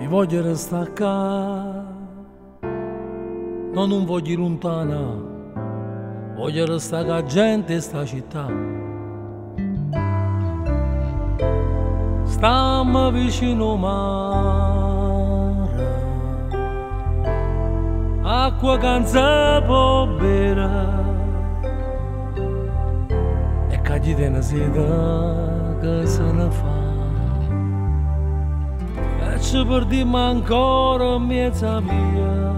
Voglio restà ccà, no nun voglio ì luntano, voglio restà cu 'a gente 'e sta città. Stamm vicino 'o mare, acqua ca nun se po' bere e ca chi tene sete che se ne fa. E ce perdimmo ancora 'mmiez' 'a via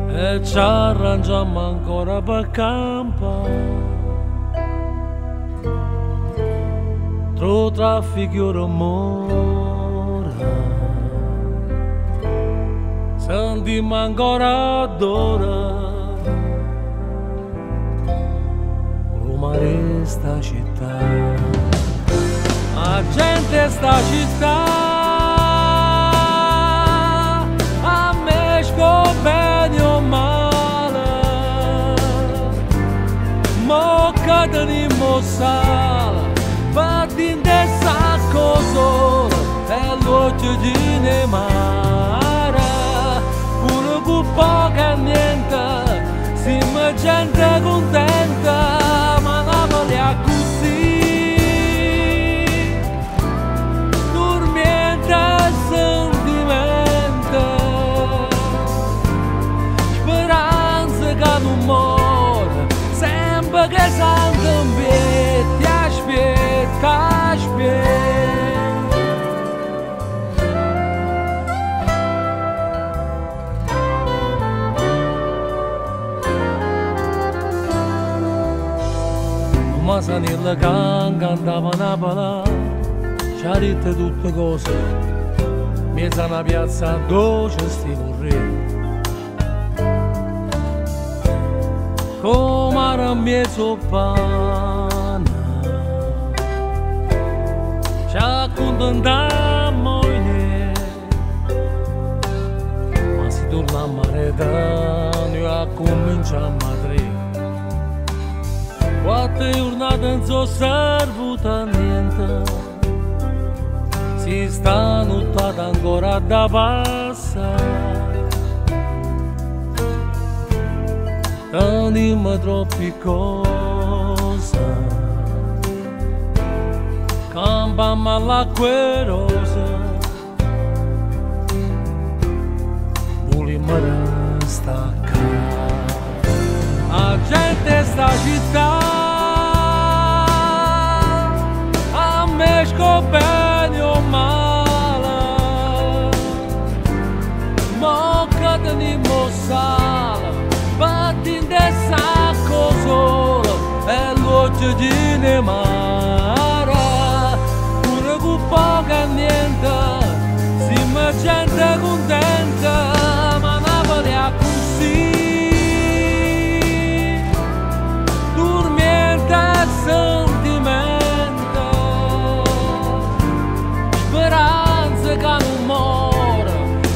e ci arrangiammo ancora pe campà. Tra 'o traffico e 'o rummore sentimmo ancora addore d' 'o mare 'e sta città. 'A gente 'e sta città ammesca 'o bene e 'o male, mo ca tenimmo 'o sale pe dint' 'e sacche 'o sole e l'uocchie chine 'e mare, pure cu poco e niente simmo gente cuntenta, ma Napoli è accussì, turmiento e sentimente, speranza ca nun more, sempe cu 'e sante 'mpietto, aspietta, aspietta. Nu Masaniello ca 'ncantava Napoli, c'ha ditto tutte cose, 'mmiez'a na piazza addò ce steva 'o rre. Cu 'o mare 'mmiez' 'o pane, ce accuntentamm' oinè. Ma si turnammo aret nuje accumminciammo 'a tre. Quatte jurnate nun so' servute a niente, si sta nuttata ancora adda passà. Tenimmo troppi cose, campammo all'acqua 'e rose, vulimmo restà ccà. 'A gente 'e sta città ammesca 'o bene e 'o male, mo ca tenimmo 'o sale pe dint' 'e sacche 'o sole e l'uocchie chine 'e mare, pure cu poco e niente simmo gente cuntenta, ma Napoli è accussì, turmiento e sentimente, speranza ca nun more,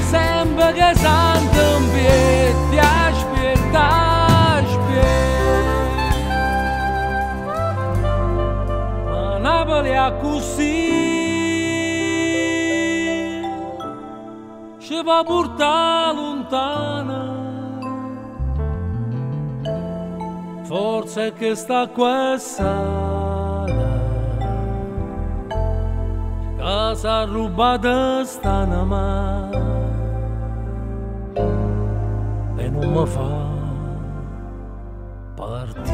sempe cu 'e sante 'mpietto, aspietta, aspietta. Ma Napoli è accussì, ce va purtà luntano, forse è chest'acqua 'e sale ca s'ha arrubbato st'anema e nun me fa partì.